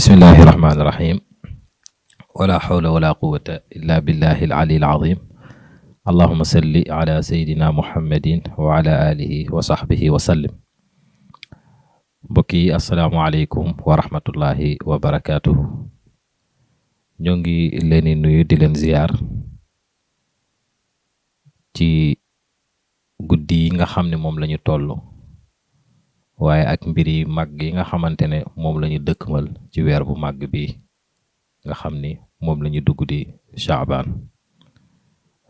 bismillahi rahmaani rahim wala hawla wala quwwata illa billahi al-ali al-azim allahuma salli ala sayidina muhammadin wa ala alihi wa sahbihi wa sallim. Mbokk yi asalaamualeykum wa rahmatullahi wa barakatuhu. ñoo ngi leen di nuyu di leen ziyaar ci guddi yi nga xam ne moom lañu toll waaye ak mbir yi màgg yi nga xamante ne moom lañu dëkkmal ci weer bu màgg bi nga xam ni moom lañu dugg di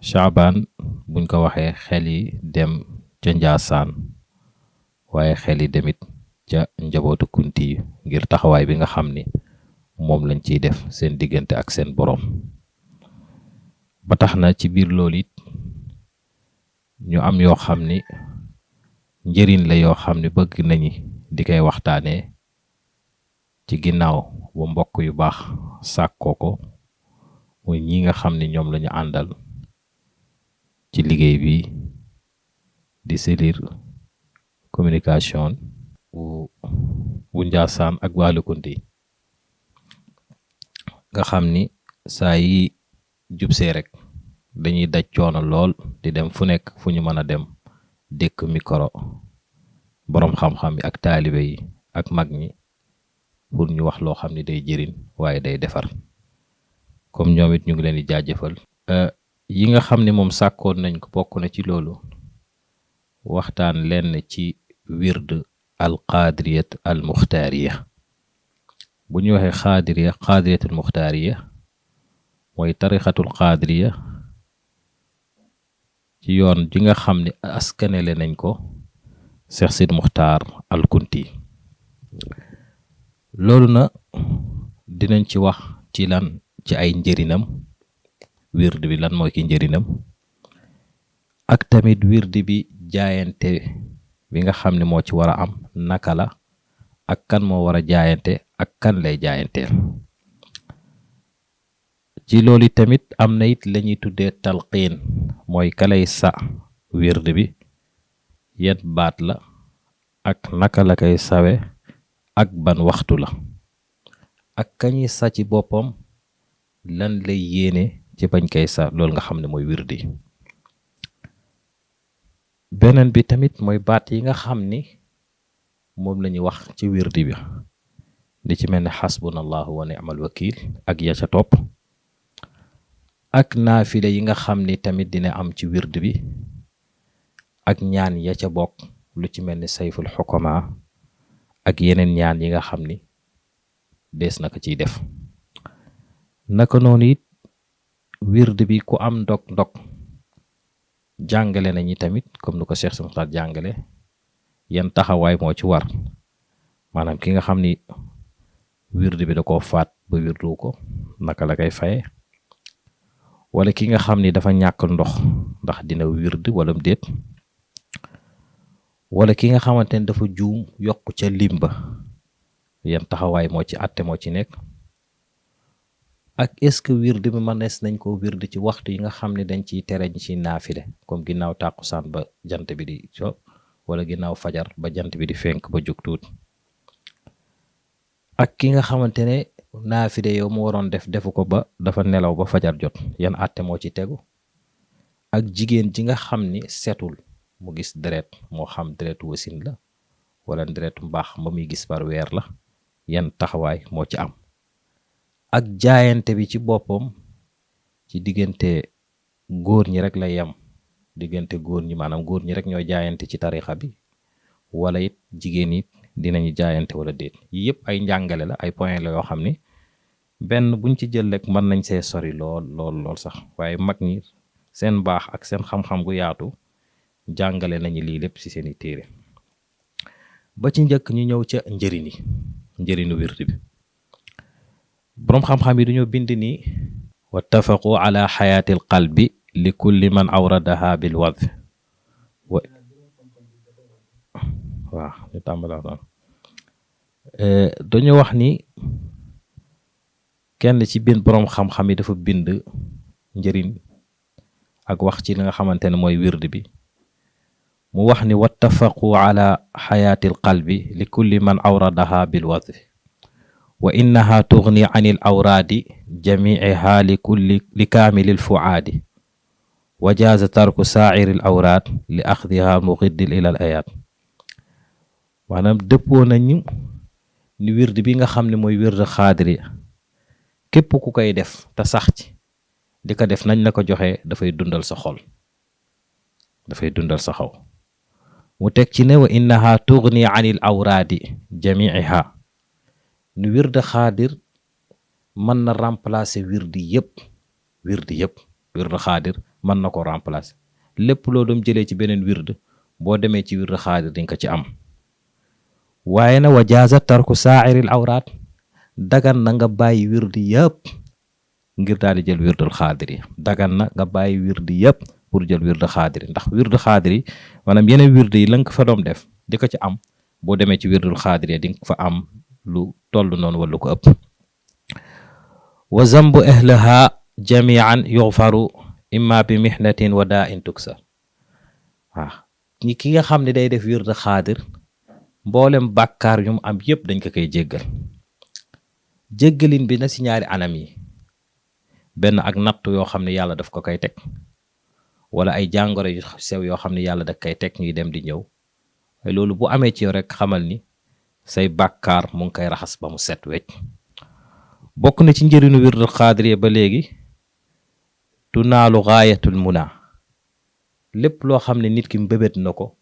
Chaabaan buñ ko waxee xel yi dem ca Njaasaan waaye xel yi demit ca njabootu kunti yi ngir taxawaay bi nga xam ni moom lañ ciy def seen diggante ak seen boroom. ba tax na ci biir loolu it ñu am yoo xam ni njëriñ la yoo xam ne bëgg nañu di koy waxtaanee ci ginnaaw ba mbokk yu baax sàkkoo ko muy ñi nga xam ne ñoom lañu àndal ci liggéey bi di cellule communication bu Njaasaan ak wàllu kunti nga xam ni saa yi jubsee rek dañuy daj coono lool di dem fu nekk fu ñu mën a dem dëkk micro boroom xam-xam yi ak taalibe yi ak mag ñi pour ñu wax loo xam ne day jëriñ waaye day defar comme ñoom it ñu ngi leen di jaajëfal. yi nga xam ne moom sàkkoon nañ ko bokk na ci loolu waxtaan lenn ci wird al qadiriyat al muxtaariya. bu ñu waxee qaadiriyatul muxtaariya mooy tarixatul qaadiriya ci yoon ji nga xam ne askanele nañ ko Cheikh Sidi Muxtaar al Kunti. loolu na dinañ ci wax ci lan ci ay njëriñam wird bi lan mooy ki njëriñam ak tamit wird bi jaayante bi nga xam ne moo ci war a am naka la ak kan moo war a jaayante ak kan lay jaayanteel. ci loolu tamit am na it lañuy tuddee talqiin mooy kalay sa wird bi yan baat la ak naka la koy sawe ak ban waxtu la ak kañuy sa ci boppam lan lay yéene ci bañ koy sa loolu nga xam ne mooy wirdi. beneen bi tamit mooy baat yi nga xam ni moom la ñuy wax ci wirdi bi di ci mel ne xasbunallahu wa ni'mal wakil ak ya ca topp ak naafile yi nga xam ni tamit dina am ci wird bi ak ñaan ya ca bokk lu ci mel ni sayful xukama ak yeneen ñaan yi nga xam ni dees na ko ciy def. naka noonu it wird bi ku am ndog jàngale nañu tamit comme nu ko Cheikh Sidi Muxtaar jàngale yan taxawaay moo ci war maanaam ki nga xam ni wird bi da koo faat ba wirdu ko naka la koy faye wala ki nga xam ni dafa ñàkk ndox ndax dina wird wala déet wala ki nga xamante ne dafa juum yokk ca limba yan taxawaay moo ci àtte moo ci nekk ak est-ce que wird bi mënees nañ ko wird ci waxtu yi nga xam ne dañ ciy tere ci naafile comme ginnaaw tàkkusaan ba jant bi di so wala ginnaaw fajar ba jant bi di fenk ba jóg tuut ak ki nga xamante ne naafile yow mu waroon defu ko ba dafa nelaw ba fajar jot yan àtte moo ci tegu ak jigéen ji nga xam ni setul mu gis deret moo xam deretu wasin la wala deretu mbaax ba muy gis par weer la yan taxawaay moo ci am ak jaayante bi ci boppam ci diggante góor ñi rek la yem diggante góor ñi maanaam góor ñi rek ñooy jaayante ci tarixa bi wala it jigéen it dinañu jaayante wala déet. yi yëpp ay njàngale la ay point la yoo xam ni benn buñ ci jël rek mën nañ see sori lool sax waaye mag ñi seen baax ak seen xam-xam gu yaatu jàngale nañu lii lépp ci seeni téere. ba ci njëkk ñu ñëw ca njëriñu wird bi boroom xam-xam yi dañoo bind ni wattafaqu ala xayaatil qalbi li kulli man awradaha bil wadh waaw ñu tàmbala doon dañu wax ni kenn ci biir boroom xam-xam yi dafa bind njëriñ ak wax ci li nga xamante ne mooy wird bi mu wax ni wattafaqu ala xayaatil qalbi li kulli man awradaha bil wadh wa innaha tugni an il awraadi jamiiha li kaamili lfuaadi wa jaaza tarku saairi l awraad li axdiha muxiddil ila al ayaat. maanaam dëppoo nañu ni wird bi nga xam ne mooy wird xaadiri képp ku koy def te sax ci di ko def nañ la ko joxe dafay dundal sa xol, dafay dundal sa xaw. mu teg ci ne wa innaha tugni an il awraadi jamiiha ni wird xaadir mën na remplacer wirdi yëpp, wird xaadir mën na ko remplacer. lépp loo doon jëlee ci beneen wird boo demee ci wird xaadir di nga ko ci am. waaye na wa jaaza tarku saairil awraat dagan na nga bàyyi wirdi yëpp ngir daal di jël wirdul xaadir yi. dagan na nga bàyyi wirdi yëpp pour jël wird xaadir yi, ndax wird xaadir yi maanaam yeneen wird yi la nga fa doon def di ko ci am boo demee ci wirdul xaadir yi di nga fa am lu toll noonu wala lu ko ëpp. wa zambu ahlaha jamian yughfaru imma bi mihnatin wa daa in tuksar. waaw ki nga xam ne day def wird xaadir mboolem bàkkaar yu mu am yépp dañ ko koy jéggal. jéggalin bi na si ñaari anam yi, benn ak natt yoo xam ne yàlla daf ko koy teg, wala ay jàngoro yu sew yoo xam ne yàlla daf koy teg ñuy dem di ñëw. waaye loolu bu amee ci yow rek xamal ni say bàkkaar mu ngi koy raxas ba mu set wecc. bokk na ci njëriñu wirdul xaadiriya ba léegi tunaalu gaayatul muna, lépp loo xam ne nit ki mbébét na ko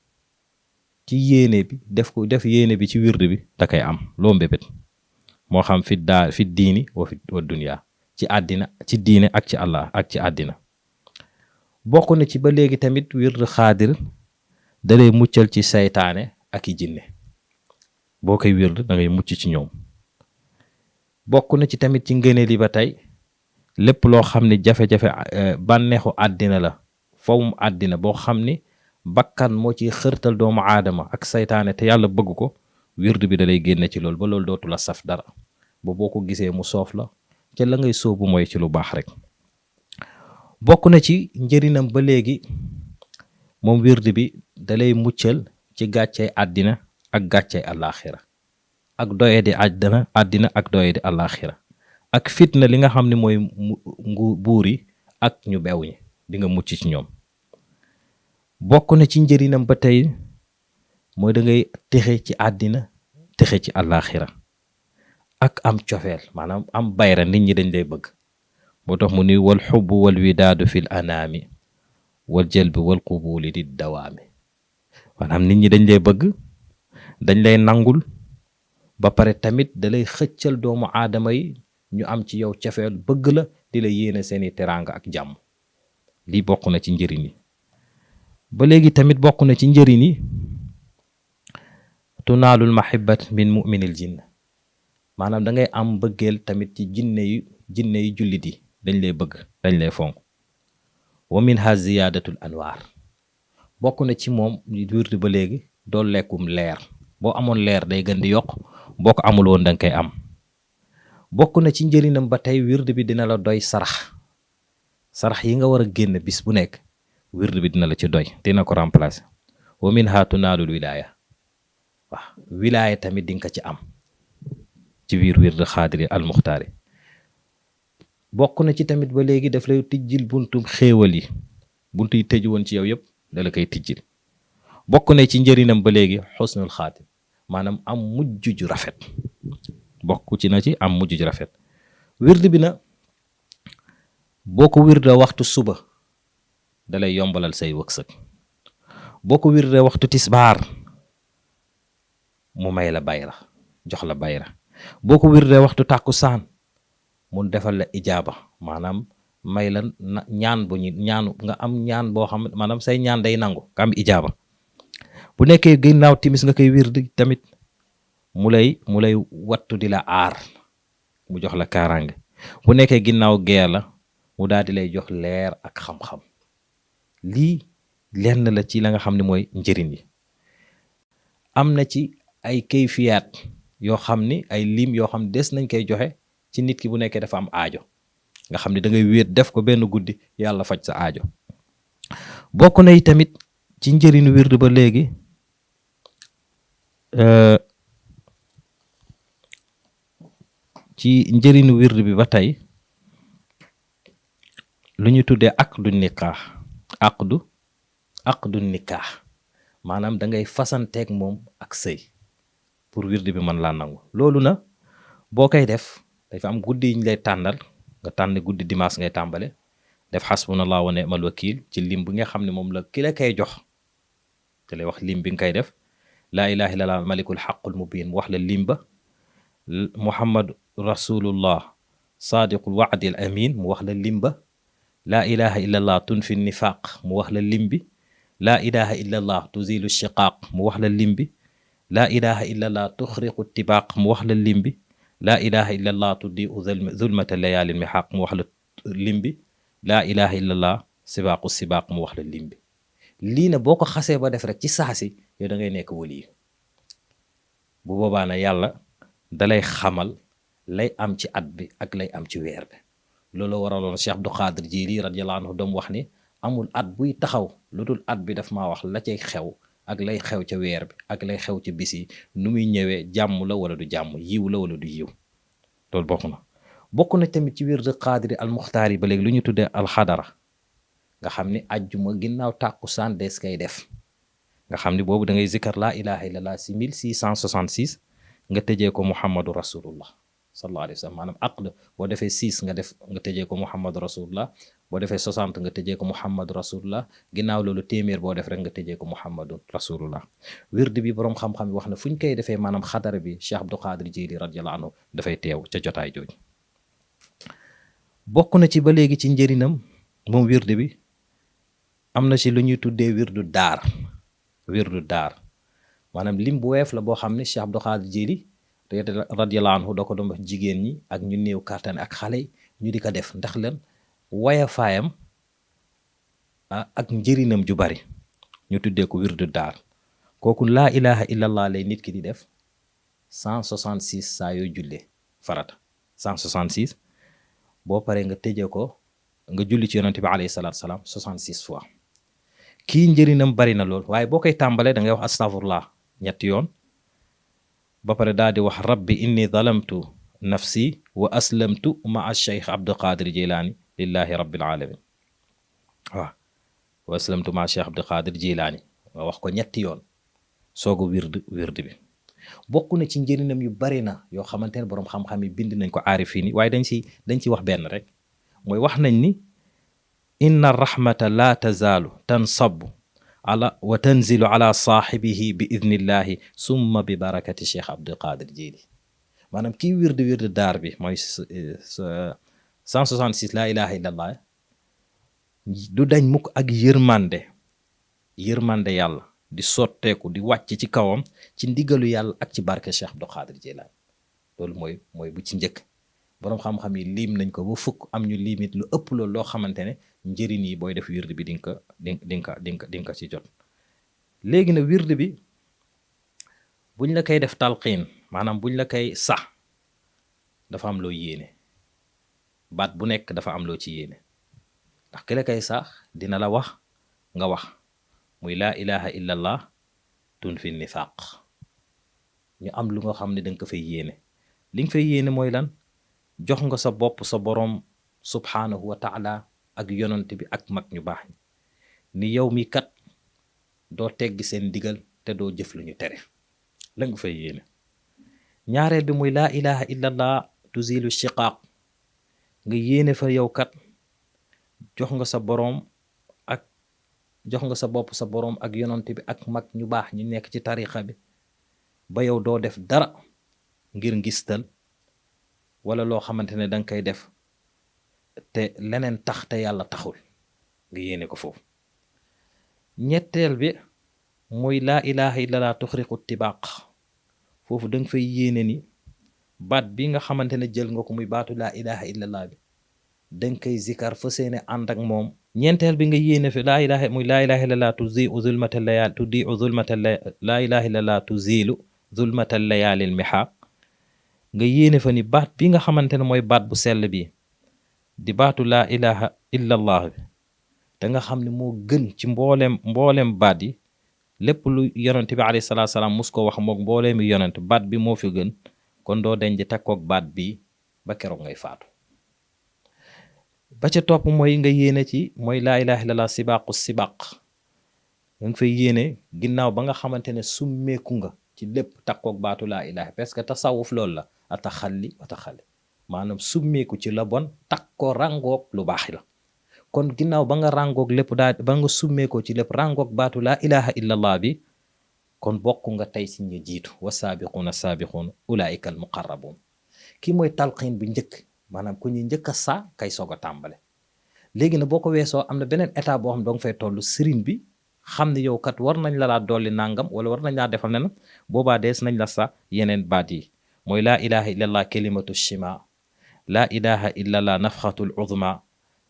ci yéene bi def yéene bi ci wird bi da koy am loo mbébét, moo xam fi diini wa dunya, ci àddina ci diine ak ci Allah ak ci àddina. bokk na ci ba léegi tamit wird xaadir dalay muccal ci saytaane ak i jinne. boo koy wird da ngay mucc ci ñoom. bokk na ci tamit ci ngëneel yi ba tey lépp loo xam ne jafe-jafe bànneexu àddina la, fawum àddina boo xam ni bakkan moo ci xërtal doomu aadama ak saytaane te yàlla bëgg ko, wird bi da lay génne ci loolu ba loolu dootu la saf dara, ba boo ko gisee mu soof la ca la ngay sóobu mooy ci lu baax rek. bokk na ci njëriñam ba léegi moom wird bi da lay muccal ci gàccey àddina ak gàccey àllaaxira, ak doyadi àddina ak doyadi àllaaxira, ak fitna li nga xam ne mooy buur yi ak ñu beew ñi di nga mucc ci ñoom. bokk na ci njëriñam ba tey mooy da ngay texe ci àddina texe ci àllaaxira, ak am cofeel maanaam am bayra, nit ñi dañ lay bëgg. moo tax mu ni wal xubbu wal widaadu fil anaami wal jalbi wal qubuli di dawaami. maanaam nit ñi dañ lay bëgg, dañ lay nangul, ba pare tamit da lay xëccal doomu aadama yi ñu am ci yow cofeel, bëgg la, di la yéene seeni teraanga ak jàmm. lii bokk na ci njëriñ yi. ba léegi tamit bokk na ci njëriñ yi tunaalul mahabbat min muminil jinn, maanaam da ngay am bëggeel tamit ci jinne yu jullit yi dañ lay bëgg, dañ lay fonk. wa minha ziyadatul anwaar, bokk na ci moom wird ba léegi doo lekkum leer. boo amoon leer day gën di yokk, boo ko amul woon da nga koy am. bokk na ci njëriñam ba tey wird bi dina la doy sarax yi nga war a génn bis bu nekk, wird bi dina la ci doy, dina ko remplacer. wa minha tunaalul wilaaya, waaw wilaaya tamit di nga ko ci am ci biir wird xaadiri al muxtaari. bokk na ci tamit ba léegi daf lay tijjil buntum xéewal yi, buntu yi tëju woon ci yow yëpp da la koy tijjil. bokk na ci njëriñam ba léegi xusnul xaatim, maanaam am mujj ju rafet. bokk ci na ci am mujj ju rafet. wird bi na boo ko wirda waxtu suba da lay yombalal say wërsëg, boo ko wirda waxtu tisbaar mu may la bayra, jox la bayra. boo ko wirda waxtu tàkkusaan mu defal la ijaaba, maanaam may la ñaan bu ñaanu nga am ñaan boo xam maanaam say ñaan day nangu nga am ijaaba. bu nekkee ginnaaw timis nga koy wirdi tamit mu lay wattu di la aar, mu jox la kaaraange. bu nekkee ginnaaw gee la mu daal di lay jox leer ak xam-xam. lii lenn la ci la nga xam ne mooy njëriñ yi. am na ci ay kayfiyaat yoo xam ni ay lim yoo xam des nañ koy joxe ci nit ki bu nekkee dafa am aajo, nga xam ne da ngay wéet def ko benn guddi yàlla faj sa aajo. bokk na tamit ci njëriñu wird ba léegi ci njëriñu wird bi ba tey lu ñu tuddee aqdu nikaax aqdu nikaax maanaam da ngay fasanteeg moom ak sëy pour wird bi mën laa nangu. loolu na boo koy def dafa am guddi yi ñu lay tànnal nga tànn guddi dimanche ngay tàmbale def xasbunallah wa ni'mal wakil ci lim bi nga xam ne moom la ki la koy jox te lay wax lim bi nga koy def. laa ilaha illallah malikul xaqul mubin mu wax la lim ba. muhammad rasulullah sadiqul waadil amin mu wax la lim ba. laa ilaha illallah tunfi nifaq mu wax la lim bi. laa ilaha illallah tuzilu shiqaaq mu wax la lim bi. laa ilaha illallah tuxriqu tibaq mu wax la lim bi. laa ilaha illallah tudiu zulmata layaalin mihaq mu wax la lim bi. laa ilaha illallah sibaaqu sibaaq mu wax la lim bi. lii na boo ko xasee ba def rek ci saasi yow da ngay nekk wali bu boobaa na yàlla dalay xamal lay am ci at bi ak lay am ci weer bi. loolu waraloon Cheikh Abdou Khadir Jili radiyallahu anhu doom wax ni amul at buy taxaw lu dul at bi daf maa wax la cay xew ak lay xew ca weer bi ak lay xew ca bis yi nu muy ñëwee jàmm la wala du jàmm yiw la wala du yiw. loolu bokk na tamit ci wird Xaadiri al Muxtaar yi ba léegi lu ñu tuddee alxadara nga xam ni ajjuma ginnaaw tàkkusaan des kay def nga xam ni boobu da ngay zikkar laa ilaha illallah si 1666 nga tëjee ko muhammadu rasulullah sallallahu alayhi wa sallam maanaam aqd boo defee 6 nga tëjee ko muhammadu rasulullah boo defee 60 nga tëjee ko muhammadu rasulullah ginnaaw loolu téeméer boo def rek nga tëjee ko muhammadu rasulullah. wird bi boroom xam-xam yi wax na fu ñu koy defee maanaam xadara bi Cheikh Abdou Khadir Jili radiyallahu anhu dafay teew ca jotaay jooju. bokk na ci ba léegi ci njëriñam moom wird bi am na ci lu ñuy tuddee wirdu daar maanaam lim bu weef la boo xam ne Cheikh Abdou Khadir Jili radiyallahu anhu da ko doon wax jigéen ñi ak ñu néew kàttan ak xale ñu di ko def ndax leen waya faayam ak njëriñam ju bari ñu tuddee ko wirdu daar. kooku laa ilaha illallah lay nit ki di def 166 saa yoo jullee farata 166 boo paree nga tëjee ko nga julli ci yonente bi alayhi salaatu salaam 66 fois. kii njëriñam bari na lool waaye boo koy tàmbalee da ngay wax astaghfirullah ñetti yoon ba pare daal di wax rabbi inni zalamtu nafsi wa aslamtu maa cheikh Abdou Khadir Jilaani lillahi rabbil alamin waaw wa aslamtu maa cheikh Abdou Khadir Jilaani nga wax ko ñetti yoon soogu wird bi. bokk na ci njëriñam yu bari na yoo xamante ne boroom xam-xam yi bind nañ ko aarifin yi waaye dañ ci wax benn rek mooy wax nañ ni inna rahmata la tazaalu tansabu ala wa tanzilu ala saaxibihi bi idnillahi summa bi barakati Cheikh Abdou Khadir Jili maanaam kii wird daar bi mooy 166 laa ilaha illallah du dañ mukk ak yërmande yàlla di sotteeku di wàcc ci kawam ci ndigalu yàlla ak ci barke Cheikh Abdou Khadir Jilani. loolu mooy bu ci njëkk boroom xam-xam yi liim nañ ko ba fukk am ñu limite lu ëpp loolu loo xamante ne njëriñ yi booy def wird bi di nga ci jot. léegi na wird bi buñ la koy def talqiin maanaam buñ la koy sax dafa am loo yéene baat bu nekk dafa am loo ci yéene ndax ki la koy sax dina la wax nga wax muy laa ilaha illallah tunfi nifaq ñu am lu nga xam ne danga ko fay yéene li nga fay yéene mooy lan jox nga sa bopp sa boroom subhaanahu wa taala ak yonent bi ak mag ñu baax ñi ni yow mi kat doo teggi seen digal te doo jëf lu ñu tere la nga fay yéene. ñaareel bi muy laa ilaha illallah tuzilu shiqaaq nga yéene fa yow kat jox nga sa boroom ak jox nga sa bopp sa boroom ak yonent bi ak mag ñu baax ñu nekk ci tarixa bi ba yow doo def dara ngir ngistal wala loo xamante ne danga koy def te leneen tax te yàlla taxul nga yéene ko foofu. ñetteel bi muy laa ilaha illallah tuxriqu tibaq foofu danga fay yéene ni baat bi nga xamante ne jël nga ko muy baatu laa ilaha illallah bi danga koy zikar fa seene ànd ak moom. ñeenteel bi nga yéene fi laa ilaha muy laa ilaha illallah tuziu zulmata layal tudiu zulmata laa ilaha illallah tuzilu zulmata layaalil mihaaq nga yéene fa ni baat bi nga xamante ne mooy baat bu sell bi di baatu laa ilaha illallah bi te nga xam ne moo gën ci mboolem baat yi lépp lu yonent bi alayhi salaatu salaam mus ko wax mook mbooleemi yonent baat bi moo fi gën kon doo deñ di takkook baat bi ba keroog ngay faatu. ba ca topp mooy nga yéene ci mooy laa ilaha illallah sibaaqu sibaq. nga fay yéene ginnaaw ba nga xamante ne summeeku nga ci lépp takkoog baatu laa ilaha, parce que tasawuf loolu la ataxalli wataxalli, maanaam summeeku ci la bon takkoo rangoog lu baax la. kon ginnaaw ba nga rangoog lépp daal ba nga summeekoo ci lépp rangoog baatu laa ilaha illallah bi, kon bokk nga tey si ñu jiitu wa saabiquuna saabiquun ulaika al muqarrabuun. kii mooy talqiin bu njëkk, maanaam ku ñuy njëkk a saa kay soog a tàmbale. léegi nag boo ko weesoo am na beneen état boo xam ne danga fay toll, sëriñ bi xam ne yow kat war nañ la laa dolli nangam wala war nañ laa defal ne na boobaa dees nañ la sa yeneen baat yi mooy laa ilaha illallah kalimatu shima, laa ilaha illallah nafxatul uzma,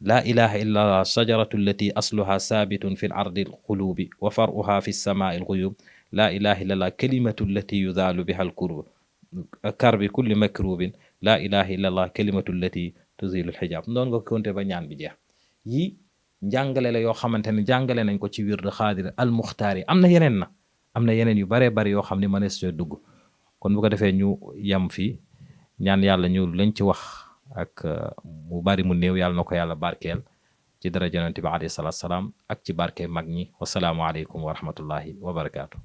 laa ilaha illallah shajaratu allati asluha saabitun fi l ardi alxulubi wa faruha fi lsamaai alxuyub, laa ilaha illallah kalimatu allati yudaalu biha alkurb karbi kulli makrubin, laa ilaha illallah kalimatu allati tuzilu alxijaab. noonu nga konte ba ñaan bi jeex. yi njàngale la yoo xamante ne jàngale nañ ko ci wird xaadir al muxtaar yi. am na yeneen yu baree bari yoo xam ne mënees cee dugg. kon bu ko defee ñu yem fii ñaan yàlla ñu lañ ci wax ak mu bari mu néew yàlla na ko yàlla barkeel ci daraja yonent bi alayhi salaatu salaam ak ci barke mag ñi. wasalaamu aleykum wa rahmatullahi wa barakaatu.